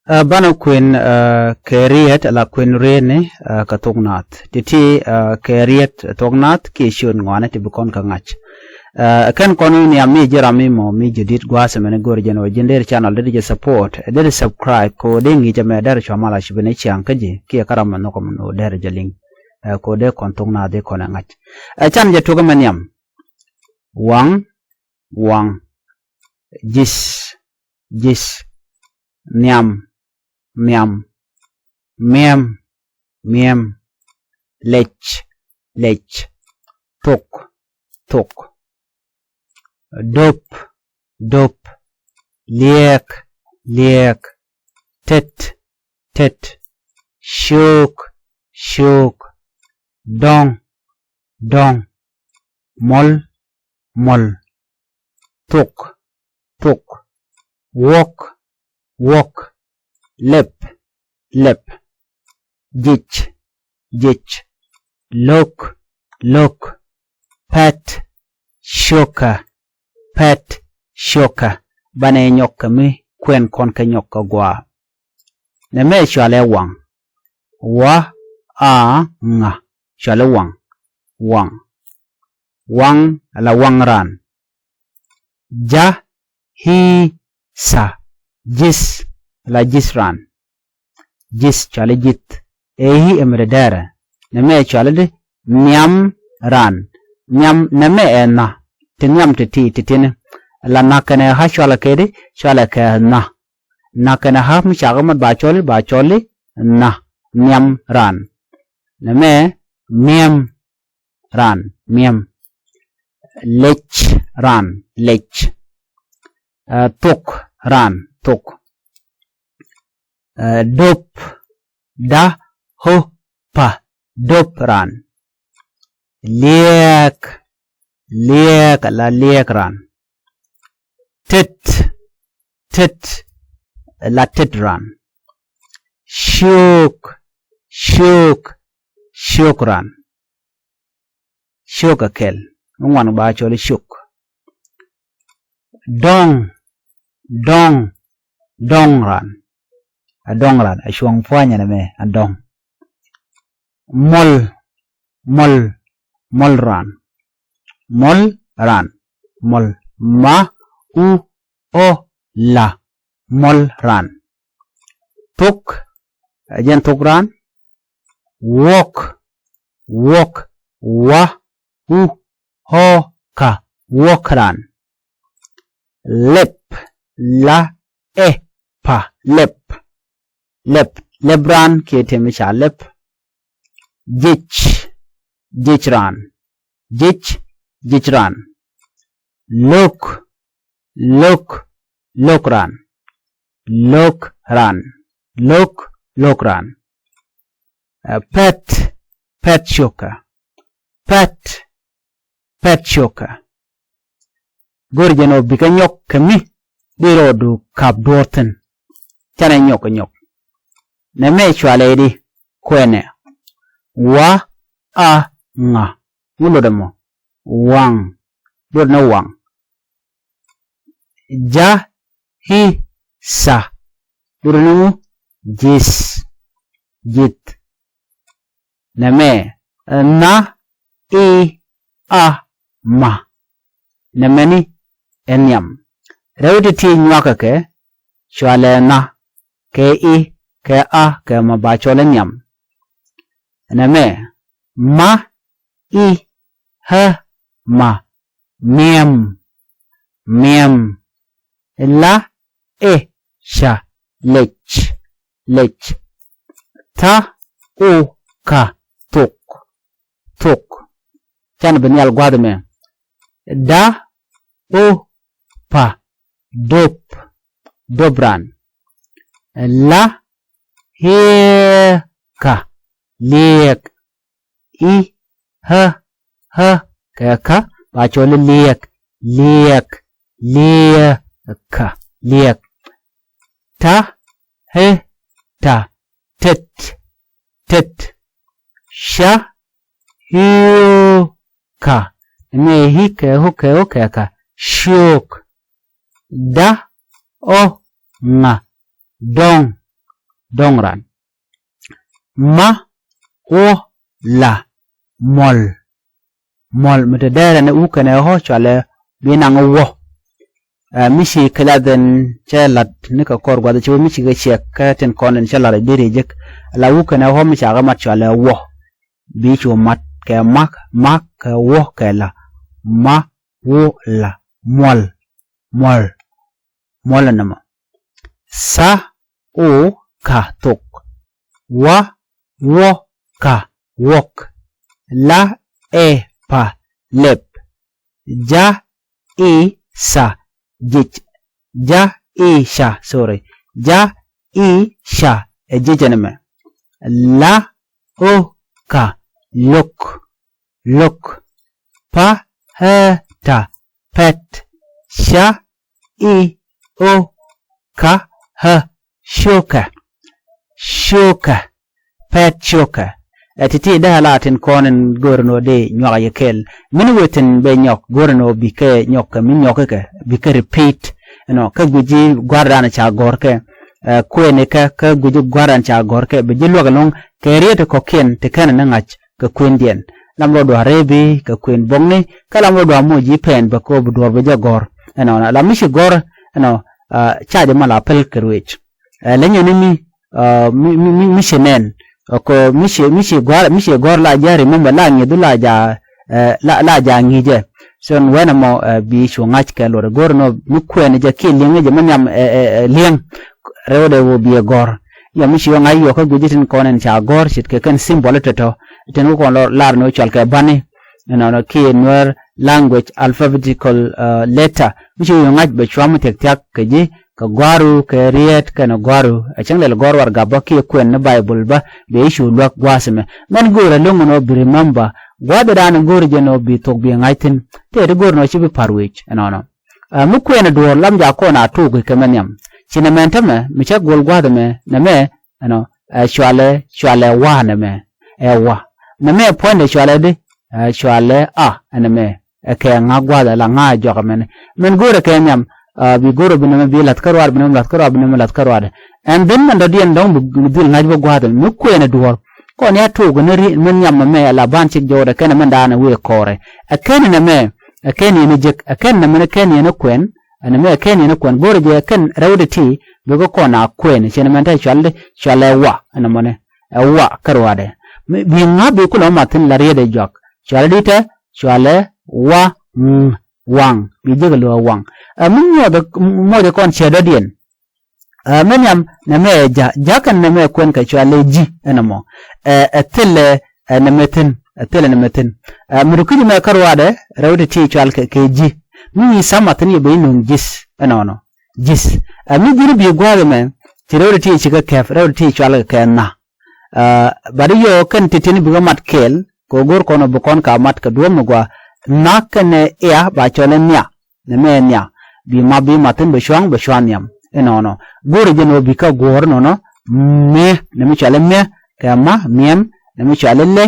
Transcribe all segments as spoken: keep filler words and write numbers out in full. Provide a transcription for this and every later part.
Ɛ, banɛ kuën, ɛ, kɛ riet ala kuën rietni, ɛ, kɛ thok naath. Ti̱ti̱, ɛ, kɛ riet thok naath kiɛ ciöt ŋɔaani ti bi kɔn kɛ ŋa̱c. Ɛ, kɛn kɔn wi̱i̱ nhiam mi ji̱ ram mi mɔ mi ji̱ di̱t gua̱a̱th ɛmɛni go̱o̱r jɛn ɣöö ji̱n deri channel deri jɛ support, ɛ, deri subscribe kɛ ɣöö dee ŋi̱i̱cɛ mɛ deri cua mal a ci ben i̱ ciaŋ kä ji̱ kiɛ kä ram mɛ nhɔk ɛmɛ ɣöö deri jɛ liŋ. Ɛ, kɛ ɣöö dee kɔn thok naath dee kɔn ɛ ŋa̱c. Ɛ, canɛ jɛ tuɔk ɛmɛ nhiam. Waŋ, waŋ. Ji̱th, ji̱th. Nhiam, nhiam. Miɛm, miɛm. Lɛc, lɛc. Thok, thok. Dop, dop. Liɛɛk, liɛɛk. Tet, tet. Ciöök, ciöök. Dɔ̱ŋ, dɔ̱ŋ. Mɔl, mɔl. Thok, thok. Wuɔk, wuɔk. Lɛp, lɛp. Jic, jic. Lo̱k, lo̱k. Pɛt, cio̱kä. Pɛt, cio̱kä. Banɛ nyɔk kɛ mi kuɛn kɔn kɛ nyɔk kɛ gua̱a̱. Nɛmɛ cɔalɛ waŋ. Wa, a, ŋa. Cɔalɛ waŋ. Waŋ. Waŋ ala waŋ raan. Ja, hi, tha. Ji̱th ala ji̱th raan. Ji̱th cɔalɛ ji̱th. Ɛ hi ɛmɛ dee dɛrɛ. Nɛmɛ cɔalɛ di nhiam raan. Nhiam nɛmɛ ɛ nha. Ti nhiam ti ti ti tini. La nha kɛnɛ ha cɔalɛ kɛ di, cɔalɛ kɛ nha. Nha kɛnɛ ha mi cakɛ mɛ ba cɔli, ba cɔli nha. Nhiam raan. Nɛmɛ miɛm raan, miɛm. Lɛc raan, lɛc. Ɛ, thok raan, thok. Ɛ, dop, da, ho, pa. Dop raan. Liɛɛk, liɛɛk, la liɛɛk raan. Tet, tet, la tet raan. Ciöök, ciöök, ciöök raan. Ciöök ɛ kɛl. Mi ŋuan ba cɔl i̱ ciöök. Dɔ̱ŋ, dɔ̱ŋ, dɔ̱ŋ raan. A dɔ̱ŋ raan. A cuɔ̱ŋ pua̱nyɛ nɛmɛ a dɔ̱ŋ. Mɔl, mɔl, mɔl raan. Mɔl raan. Mɔl. Ma, u, ɔ, la. Mɔl raan. Thok, ɛ jɛn thok raan. Wuɔk, wuɔk, wa, u, ɔ, ka. Wuɔk raan. Lɛp, la, ɛ, pa. Lɛp, lɛp, lɛp raan kiɛ tëë mi ca lɛp. Jic, jic raan. Jic, jic raan. Lo̱k, lo̱k, lo̱k raan. Lo̱k raan. Lo̱k, lo̱k raan. Ɛ, pɛt, pɛt cio̱kä. Pɛt, pɛt cio̱kä. Go̱r jɛn ɔ bikɛ nyɔk kɛ mi di rɔɔdu kap duɔ̱ɔ̱r thi̱n. Canɛ nyɔk kɛ nyɔk. Nɛmɛ cualɛ di kuɛnɛ. Wa, a, ŋa. Ŋu lotdɛ mɔ? Waŋ. Lotdɛ ni waŋ. Ja, hi, tha. Lotdɛ ni ŋu? Ji̱th. Ji̱th. Nɛmɛ, ɛ, nha, i, a, ma. Nɛmɛni ɛ nhiam. Rɛw ti ti nyuakä kɛ, cualɛ nha, kɛ i, kɛ a, kɛ ma ba cɔl i̱ nhiam. Nɛmɛ, ma, i, ɣä, ma. Miɛm, miɛm. La, ɛ, ca. Lɛc, lɛc. Tha, o, ka. Thok, thok. Canɛ bi nhial gua̱a̱th ɛmɛ. Da, o, pa. Dop, dop raan. La, hiɛ, ka. Liɛk. I, ɣä, ɣä, kɛ kä, ba cɔl i̱ liɛk. Liɛk, liɛk, kä, liɛk. Ta, he, ta. Tet, tet. Ca, hiö, ka. Ɛmɛ hi kɛ hu kɛ hu kɛ ka. Ciök. Da, ɔ, ŋa. Dɔŋ, dɔ̱ŋ ran. Ma, wä, la, muɔl. Muɔl mi te dɛɛrɛ ni u kɛnɛ ɣɔ̱ cɔalɛ bi naŋ wä. Ɛ, mi ci kɛ la dhɛn cɛ lat ni kɛ kɔr gua̱th ci wä mi ci kɛ ciɛk kɛ tin kɔn in cɛ lat a deri jek. La u kɛnɛ ɣɔ̱ mi ca kɛ mat cɔalɛ wä. Bi cu mat kɛ mak, mak kɛ wä kɛ la. Ma, wä, la, muɔl. Muɔl. Muɔl nɛmɔ. Sa, o, ka, thok. Wa, wä, ka, wäk. La, ɛ, pa, lɛp. Ja, i, sa, jic. Ja, i, ca, sorry. Ja, i, ca, ɛ jic ɛn ɛmɛ. La, o, ka, lo̱k. Lo̱k. Pa, ɛ, ta, pɛt. Ca, i, o, ka, ɛ, cokɛ. Cokɛ. Pɛt cokɛ. Ɛ ti̱ti̱ dee a la tin kɔn in go̱o̱r ni ɣöö dee nyuak a yɛ kɛɛl. Min wee tin bɛ nyɔk go̱o̱r ni ɣöö bikɛ nyɔk kɛ mi nyɔk kɛ bikɛ repeat. Ɛnɔ, kä guici gua̱rdan ca gɔ̱r kɛ, ɛ, kuɛɛni kɛ, kä guici gua̱rdan ca gɔ̱r kɛ, bi ji̱ luäk ɛlɔ̱ŋ kɛ riet kɔ̱kiɛn ti kɛn ni ŋa̱c kɛ kuëndiɛn. Lam rɔ dua̱r rɛɛ bi kɛ kuën buɔ̱kni, kä lam rɔ dua̱r moc ji̱ pɛn bɛ kɛ ɣöö bi duɔ̱ɔ̱r bi jɛ gɔ̱r. Ɛnɔ, la mi ci gɔ̱r, ɛnɔ, ɛ, ca jɛ mal a päl kɛ ruëëc. Ɛ, lɛ nyɛ ni mi, ɛ, mi, mi, mi, mi ci nɛn. Ɛ, kɛ mi ci, mi ci gɔ̱r, mi ci gɔ̱r la jɛ remember la ŋi̱dhu la ja, ɛ, la, la ja ŋi̱cɛ. So, wɛn ɛmɔ, ɛ, bi cu ŋa̱c kɛ luɔt. Go̱r nɔ mi kuɛn jɛ kiɛ li̱eŋ jɛ mi nhiam, ɛ, ɛ, ɛ, li̱eŋ. Rɛwdɛ wä bi ɛ gɔ̱r. Yɔ mi ci wä ŋa̱c yɔ kä gui̱ci tin kɔn ɛn ca gɔ̱r ce̱tkɛ kɛn symbol tɔ̱tɔ̱. Tin wä kɔn lɔ lar ni wä cɔal kɛ bani. Ɛnɔnɔ kiɛ Nuer language alphabetical, ɛ, letter. Mi ci wä ŋa̱c bɛ cuam thia̱k thia̱k kɛ ji̱, kɛ gua̱ru, kɛ riet, kɛnɛ gua̱ru. Ɛ cäŋ lɛl gɔ̱r warɛgak bä kiɛ kuɛn ni Baibol bä, bɛ i̱ cu luäk gua̱a̱th ɛmɛ. Mɛn go̱o̱rɛ lo̱ŋ ɛn ɣöö bi remember, gua̱a̱th ɛ da̱a̱n in go̱o̱rɛ jɛ ɛn ɣöö bi thok bi ŋa̱c thi̱n. Tëë ti go̱o̱rɛ ɛn ɣöö ci bi pa̱r wec ɛnɔnɔ. Ɛ, mi kuɛn ɛ duɔ̱ɔ̱r lam jaak kɔn a tuuk kɛ mɛ nhiam. Ci nɛmɛ ɛn tämɛ, mi cä guɔl gua̱a̱th ɛmɛ, nɛmɛ, ɛnɔ, ɛ, cualɛ, cualɛ wa nɛmɛ, ɛ wa. Nɛmɛ puɔ̱nydɛ cualɛ di, ɛ, cualɛ a, ɛnɛmɛ, ɛ kɛ ŋa̱ gua̱a̱th ɛ la ŋa̱ ɛ jɔk ɛmɛni. Mɛn go̱o̱rɛ kɛ nhiam, ɛ, bi go̱o̱rɛ bi nɛmɛ bi la̱th kä ruaad, bi nɛmɛ la̱th kä ruaad, bi nɛmɛ la̱th kä ruaad. Ɛn dhin mɛn dɔ̱diɛn dɔ̱ŋ bi dhil ŋa̱c bä gua̱a̱th ɛmɛ, mi kuɛn ɛ duɔ̱ɔ̱r. Kɔn ya tuuk ni ri, mi nhiam ɛmɛ, ɛ la ban cik jɔwdɛ kɛn ɛmɛn daanɛ wëë kɔɔrɛ. Ɛ kɛn nɛmɛ, ɛ kɛn yɛn ɛ jek, ɛ kɛn nɛmɛni kɛn yɛn ɛ kuɛn, ɛn ɛmɛ ɛ kɛn yɛn ɛ kuɛn, go̱rɛ jɛ ɛ kɛn rɛwdɛ ti, bikɛ kɔn a kuɛn, cɛn ɛmɛn te cual di, cual ɛ wa, ɛn ɛmɔni, ɛ wa, kä ruaadɛ. Mi, bi ŋa̱ bi kulɛ mɛ mathin la riet ɛ juak, cual di tɛ, cual ɛ wa, ŋ, waŋ, bi jek ɛ lo̱ ɛ waŋ. Ɛ mi nyuɔth, muɔth ɛ kɔn cɛ dɔ̱diɛn. Ɛ, mi nhiam nɛmɛ ɛ ja, ja kɛn nɛmɛ ɛ kuɛn kɛ cual ɛ ji̱ ɛn ɛmɔ. Ɛ, ɛ thilɛ, ɛ nɛmɛ thi̱n, ɛ thilɛ nɛmɛ thi̱n. Ɛ, mi rɔ ki̱c mɛ kä ruaadɛ, rɛw ti ti cual kɛ, kɛ ji̱. Mi yi thamathin yɛ bɛ yi nuŋ ji̱th, ɛnɔnɔ. Ji̱th. Ɛ, mi ji̱n bi gua̱a̱th ɛmɛ, ci rɛw ti ti ci kɛ kɛp, rɛw ti ti cual kɛ, kɛ nha. Ɛ, bat yɔ kɛn ti tin bikɛ mat kɛɛl, kɛ go̱r kɔn ɔ bi kɔn ka mat kɛ duɔ̱ɔ̱p mi gɔaa. Nha kɛnɛ ia ba cɔl ɛ nhia. Nɛmɛ ɛ nhia. Bi ma bi mathin bɛ cua̱ŋ bɛ cua̱ nhiam. Inɔnɔ. Go̱rɛ jɛn ɔ bi kä guɔ̱ɔ̱r inɔnɔ. Mɛ. Nɛmɛ cualɛ mɛ. Kɛ ma, miɛm. Nɛmɛ cualɛ lɛ.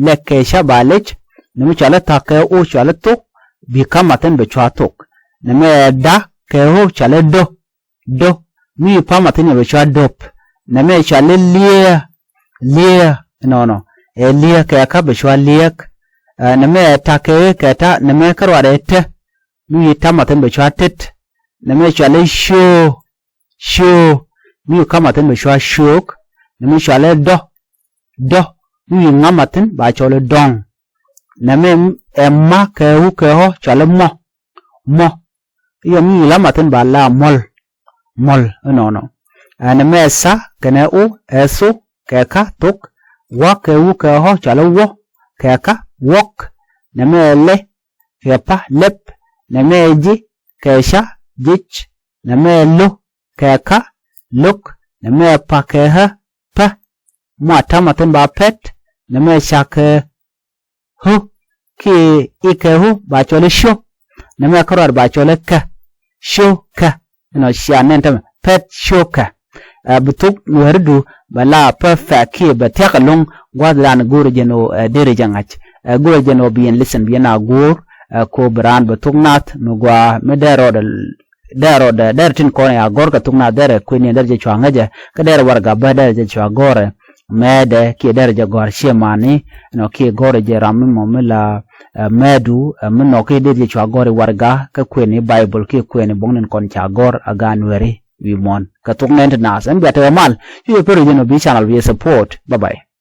Lɛ kɛ ca ba lec. Nɛmɛ cualɛ tha̱k kɛ o cualɛ thok. Bi kä mathin bɛ cua̱ thok. Nɛmɛ ɛ da kɛ o cualɛ do̱. Do̱. Mi pa mathin yɛ bɛ cua̱ do̱p. Nɛmɛ cualɛ liee. Liee. Inɔnɔ. Ɛ liee kɛ kä bɛ cua̱ liek. Ɛ, nɛmɛ ɛ ta̱k kɛ ɣee kɛ ta̱, nɛmɛ kä ruaadɛ ɛ te. Mi yi ta̱ mathin bɛ cua̱ tet. Nɛmɛ cualɛ cio̱o̱. Cio̱o̱. Mi yi ka̱ mathin bɛ cua̱ cio̱o̱k. Nɛmɛ cualɛ dɔ̱. Dɔ̱. Mi yi ŋa̱ mathin ba cɔl i̱ dɔ̱ŋ. Nɛmɛ ɛ ma kɛ wu kɛ ɣɔ̱ cualɛ mɔ̱. Mɔ̱. Yɔ mi yi la mathin ba la muɔ̱l. Muɔ̱l inɔnɔ. Ɛ nɛmɛ ɛ tha kɛnɛ u ɛ thu kɛ ka̱ thok. Wa kɛ wu kɛ ɣɔ̱ cualɛ wuɔ̱ kɛ ka̱ wuɔ̱k. Nɛmɛ ɛ lɛ kɛ pa lɛp. Nɛmɛ ɛ ji̱ kɛ ca ji̱c. Nɛmɛ ɛ lo̱ kɛ ka̱ lo̱k. Nɛmɛ ɛ pa kɛ ɣä pä. Mɔ a ta̱ mathin ba pɛt. Nɛmɛ ɛ ca kɛ hu. Kiɛ i kɛ hu ba cɔl i̱ cu. Nɛmɛ kä ruaat ba cɔl i̱ kɛ. Cu kɛ. Inɔ cia nɛn tämɛ pɛt cu kɛ. Ɛ, bi thuk nuääridu bɛ la perfect kiɛ bɛ thia̱k ɛlɔ̱ŋ gua̱a̱th dan go̱o̱rɛ jɛn ɔ, ɛ, derɛ jɛ ŋa̱c. Ɛ, go̱o̱rɛ jɛn ɔ bi yɛn listen bi yɛn a go̱o̱r, ɛ, ko bi raan bɛ thuk nath mi gɔaa mi dee rɔɔdɛ Dɛr rɔɔdɛ dɛr tin kɔn ya gɔr kɛ thuk na dɛr kueni dɛr jɛ cua ŋäcɛ kä dɛr warɛga bä dɛr jɛ cua gɔrɛ. Mɛɛdɛ kiɛ dɛr jɛ gɔr ciɛ mani nɔ kiɛ gɔr jɛ ram mi mɔ mi la mɛɛdu mi nɔ kiɛ dɛr jɛ cua gɔr i warɛga kä kueni Baibol kiɛ kueni buɔ̱ŋ nin kɔn ca gɔr a gaan weri wi̱i̱ muɔ̱n kɛ thuk nɛn ti naath ɛn bia tekɛ mal. Cu jɛ pär jɛ nɔ bi channel bi support. Bye bye.